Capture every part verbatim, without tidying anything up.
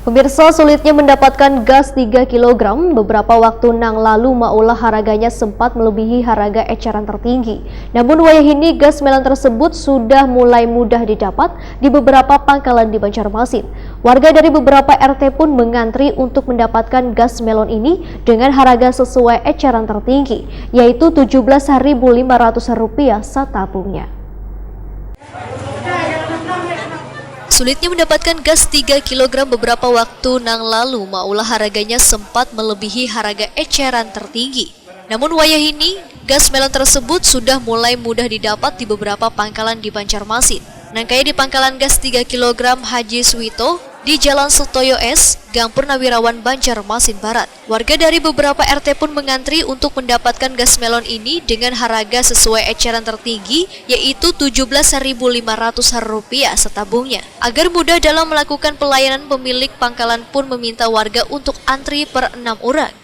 Pemirsa, sulitnya mendapatkan gas tiga kilogram beberapa waktu nang lalu maulah haraganya sempat melebihi haraga ecaran tertinggi. Namun wayahini gas melon tersebut sudah mulai mudah didapat di beberapa pangkalan di Banjarmasin. Warga dari beberapa R T pun mengantri untuk mendapatkan gas melon ini dengan haraga sesuai ecaran tertinggi, yaitu tujuh belas ribu lima ratus rupiah satabungnya. Sulitnya mendapatkan gas tiga kilogram beberapa waktu nang lalu maulah haraganya sempat melebihi haraga ecaran tertinggi. Namun wayahini, gas melon tersebut sudah mulai mudah didapat di beberapa pangkalan di Banjarmasin. Nangkaya di pangkalan gas tiga kilogram Haji Suwito di Jalan Sutoyo S, Gang Purnawirawan, Banjarmasin Barat. Warga dari beberapa R T pun mengantri untuk mendapatkan gas melon ini dengan haraga sesuai ecaran tertinggi, yaitu tujuh belas ribu lima ratus rupiah satabungnya. Agar mudah dalam melakukan pelayanan, pemilik pangkalan pun meminta warga untuk antri per enam urang.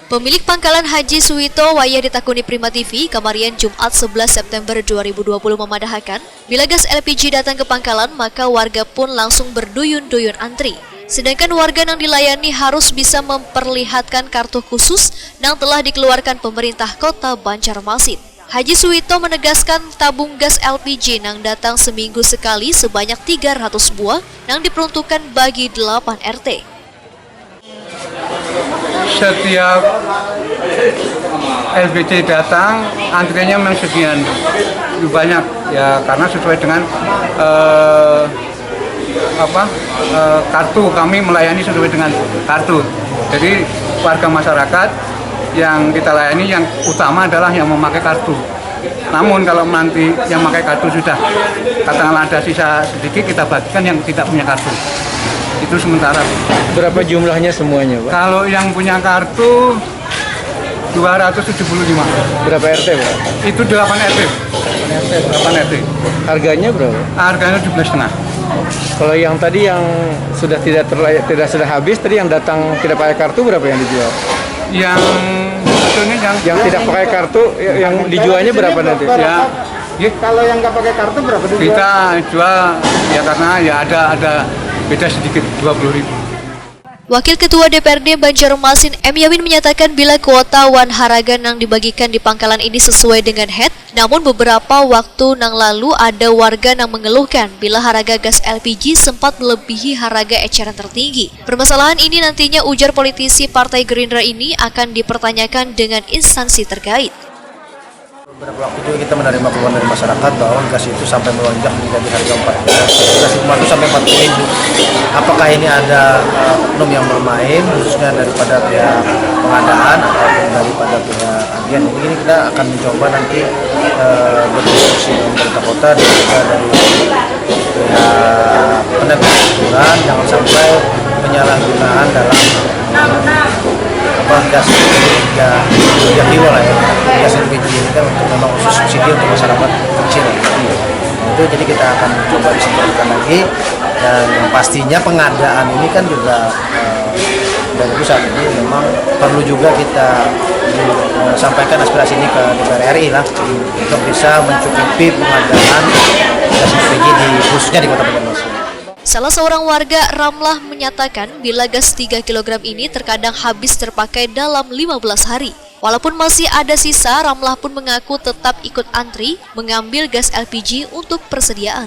Pemilik pangkalan Haji Suwito wayah ditakuni Prima T V kamarian Jumat sebelas September dua ribu dua puluh memadahakan, bila gas L P G datang ke pangkalan, maka warga pun langsung berduyun-duyun antri. Sedangkan warga nang dilayani harus bisa memperlihatkan kartu khusus nang telah dikeluarkan pemerintah Kota Banjarmasin. Haji Suwito menegaskan tabung gas L P G nang datang seminggu sekali sebanyak tiga ratus buah nang diperuntukkan bagi delapan R T. Setiap L P G datang, antriannya memang sekian banyak, ya, karena sesuai dengan, eh, apa, eh, kartu. Kami melayani sesuai dengan kartu. Jadi warga masyarakat yang kita layani yang utama adalah yang memakai kartu. Namun kalau nanti yang pakai kartu sudah, katakanlah ada sisa sedikit, kita bagikan yang tidak punya kartu. Itu sementara. Berapa jumlahnya semuanya, Pak? Kalau yang punya kartu dua ratus tujuh puluh lima. Berapa R T, Pak? Itu delapan R T. Delapan R T. Harganya berapa? Harganya tujuh belas setengah. Kalau yang tadi yang sudah tidak terlay-, tidak sudah habis, tadi yang datang tidak pakai kartu, berapa yang dijual? Yang maksudnya yang Yang tidak pakai kartu, ya, yang dijualnya berapa nanti? Ya. Kalau yang nggak pakai kartu berapa dijual? Kita jual, ya, karena ya ada, ada beda sedikit, dua puluh ribu. Wakil Ketua D P R D Banjarmasin M Yamin menyatakan bila kuota wan haraga nang dibagikan di pangkalan ini sesuai dengan head, namun beberapa waktu nang lalu ada warga nang mengeluhkan bila haraga gas L P G sempat melebihi haraga ecaran tertinggi. Permasalahan ini nantinya, ujar politisi Partai Gerindra ini, akan dipertanyakan dengan instansi terkait. Beberapa waktu juga kita menerima keluhan dari masyarakat bahwa gas itu sampai melonjak menjadi harga empat belas, sebelas lima ratus sampai empat puluh ribu. Apakah ini ada, eh, oknum yang bermain, khususnya daripada pihak pengadaan ataupun daripada pihak agen? Jadi ini kita akan mencoba nanti, eh, berdiskusi dengan pemerintah kota dan juga dari pihak penegak aturan, jangan sampai penyalahgunaan dalam, eh, apa, gas, ya, ya, fuel lah, ya, gas L P G ini kan untuk, memang khusus subsidi untuk masyarakat kecil. Nah, itu jadi kita akan coba diskusikan lagi, dan yang pastinya pengadaan ini kan juga, eh, dari pusat, jadi memang perlu juga kita, eh, sampaikan aspirasi ini ke D P R R I lah, untuk bisa mencukupi pengadaan gas L P G di, khususnya di Kota Banjarmasin. Salah seorang warga, Ramlah, menyatakan bila gas tiga kilogram ini terkadang habis terpakai dalam lima belas hari. Walaupun masih ada sisa, Ramlah pun mengaku tetap ikut antri mengambil gas L P G untuk persediaan.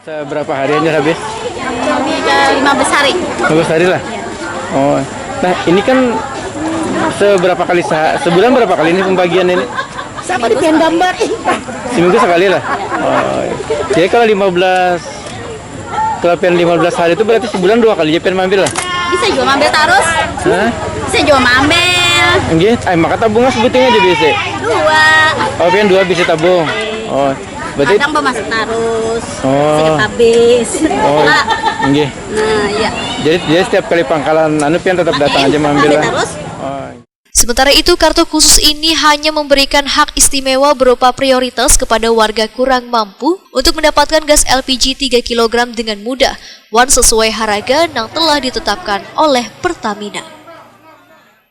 Seberapa hari aja habis? Kami ke lima belas hari. Lima belas hari lah? Iya. Oh. Nah, ini kan seberapa kali seha-, sebulan berapa kali ini pembagian ini? Siapa di pian gambar? Seminggu sekali lah? Oh, iya. Jadi kalau lima belas, kalau pian lima belas hari itu berarti sebulan dua kali aja pian mampir lah? Bisa juga mampir terus. Hah? Bisa juga mampir. Nggih, ay, maka tabungan sebuting aja bisa. Dua. Oh, pian dua bisa tabung. Oh, berarti kadang pemasak terus. Oh. Sedikit habis. Oh, nggih. Nah, iya. Jadi, jadi setiap kali pangkalan anu pian tetap datang aja mampir lah. Mampir terus. Oh. Sementara itu, kartu khusus ini hanya memberikan hak istimewa berupa prioritas kepada warga kurang mampu untuk mendapatkan gas L P G tiga kilogram dengan mudah, wan sesuai harga nang telah ditetapkan oleh Pertamina.